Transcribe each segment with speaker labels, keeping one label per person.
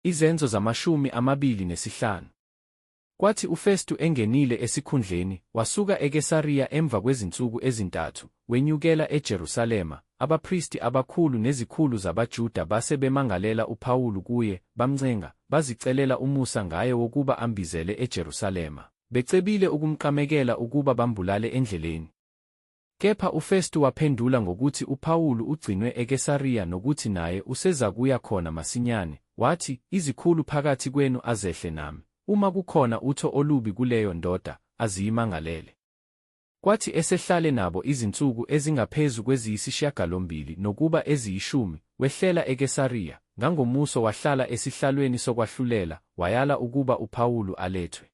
Speaker 1: Izenzo zamashumi 25. Kwathi uFestu engenile esikhundleni, wasuka eKesariya emva kwezinsuku ezintathu, wenyukela eJerusalema, abapristi abakhulu nezikhulu zabaJuda base bemangalela uPawulu kuye, bamncenga, bazicelela umusa ngaye wokuba ambizele eJerusalema, becebile ukumqamekela ukuba bambulale endleleni. Kepha uFestu waphendula ngokuthi uPawulu ugcinwe eKesariya nokuthi naye usezakuya khona masinyane, wathi, Izikhulu phakathi kwenu azehle nami, uma kukhona utho olubi kuleyo ndoda, aziyimangalele. Kwathi esehlale nabo izinsuku ezingaphezu kweziyisishiyagalombili nokuba eziyishumi, wehlela eKesariya, ngangomuso wahlala esihlalweni sokwahlulela, wayala ukuba uPawulu alethwe.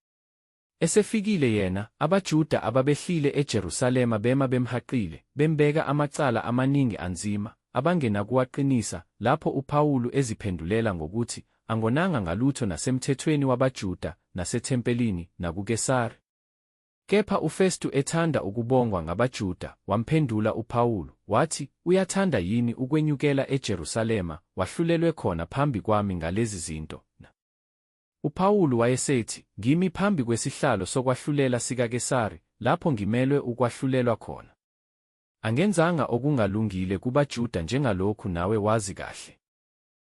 Speaker 1: Esefikile yena, abaJuda ababehlile eJerusalema bema bemhaqile, bembeka amacala amaningi anzima, abangenakuwaqinisa, lapho uPawulu eziphendulela ngokuthi, Angonanga ngalutho nasemthethweni wabaJuda, nasethempelini, nakuKesari. Kepha uFestu ethanda ukubongwa ngabaJuda, wamphendula uPawulu, wathi, Uyathanda yini ukwenyukela eJerusalema, wahlulelwe khona phambi kwami ngalezi zinto, na? UPawulu wayesethi, Ngimi phambi kwesihlalo sokwahlulela sikaKesari, lapho ngimelwe ukwahlulelwa khona. Angenzanga okungalungile kubaJuda njengalokhu nawe wazi kahle.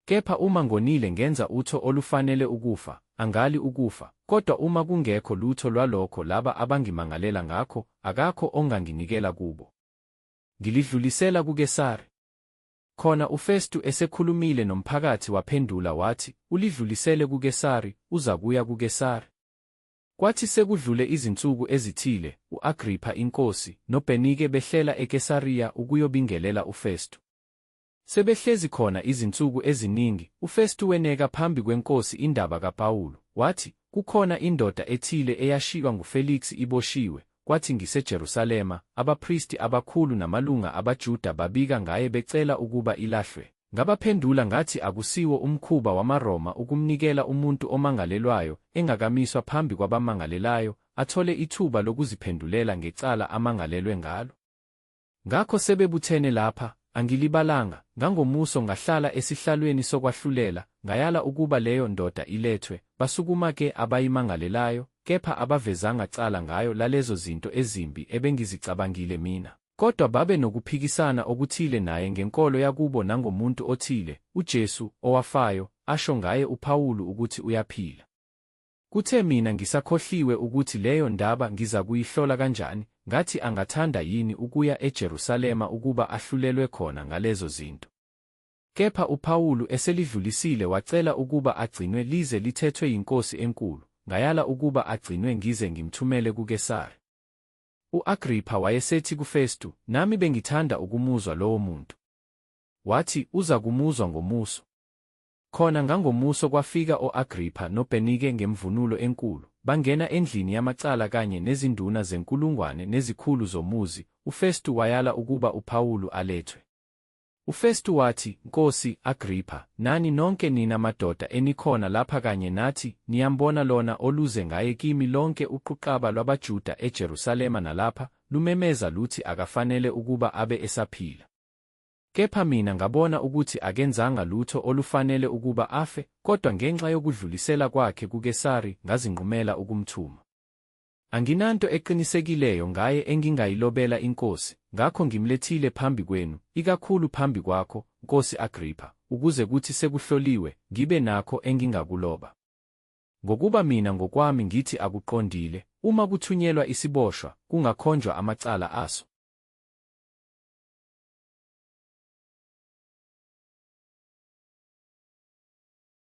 Speaker 1: Kepha uma ngonile ngenza utho olufanele ukufa, angali ukufa, kodwa uma kungekho lutho lwalokho laba abangimangalela ngakho, akakho onganginikela kubo. Ngilidlulisela kuKesari. Khona uFestu esekhulumile nomphakathi waphendula wathi, Ulidlulisele kuKesari, uzakuya kuKesari. Kwathi sekudlule izinsuku ezithile, u-Agripha inkosi, noBhernike behlela eKesariya ukuyobingelela uFestu. Sebehlezi khona izinsuku eziningi, uFestu weneka phambi kwenkosi indaba kaPawulu, wathi, Kukhona indoda ethile eyashiywa nguFeliksi iboshiwe, kwathi ngiseJerusalema, abapristi abakhulu namalunga abaJuda babika ngaye becela ukuba ilahlwe. Ngabaphendula ngathi akusiwo umkhuba wamaRoma ukumnikela umuntu omangalelwayo engakamiswa phambi kwabamangalelayo, athole ithuba lokuziphendulela ngecala amangalelwe ngalo. Ngakho sebebuthene lapha, angilibalanga, ngangomuso ngahlala esihlalweni sokwahlulela, ngayala ukuba leyo ndoda ilethwe, basukuma-ke abayimangalelayo, kepha abavezanga cala ngayo lalezo zinto ezimbi ebengizicabangile mina. Kodwa babe nokuphikisana okuthile naye ngenkolo yakubo nangomuntu othile, uJesu, owafayo, asho ngaye uPawulu ukuthi uyaphila. Kuthe mina ngisakhohliwe ukuthi leyo ndaba ngizakuyihlola kanjani, ngathi angathanda yini ukuya eJerusalema ukuba ahlulelwe khona ngalezo zinto. Kepha uPawulu eselidlulisile wacela ukuba agcinwe lize lithethwe yinkosi enkulu, ngayala ukuba agcinwe ngize ngimthumele kuKesari. U-Agripha wayesethi kuFestu, Nami bengithanda ukumuzwa lowo muntu. Wathi, Uzakumuzwa ngomuso. Khona ngangomuso kwafika o-Agripha noBhernike ngemvunulo enkulu, bangena endlini yamacala kanye nezinduna zenkulungwane nezikhulu zomuzi, uFestu wayala ukuba uPawulu alethwe. UFestu wathi, Nkosi Agripha, nani nonke nina madoda enikhona lapha kanye nathi, niyambona lona oluze ngaye kimi lonke uquqaba lwabaJuda eJerusalema nalapha, lumemeza luthi akafanele ukuba abe esaphila. Kepha mina ngabona ukuthi akenzanga lutho olufanele ukuba afe, kodwa ngenxa yokudlulisela kwakhe kuKesari ngazinqumela ukumthuma. Anginanto eqinisekileyo ngaye engingayilobela inkosi, ngakho ngimlethile phambi kwenu, ikakhulu phambi kwakho, nkosi Agripha, ukuze kuthi sekuhloliwe, ngibe nakho engingakuloba. Ngokuba mina ngokwami ngithi akuqondile, uma kuthunyelwa isiboshwa, kungakhonjwa amacala aso.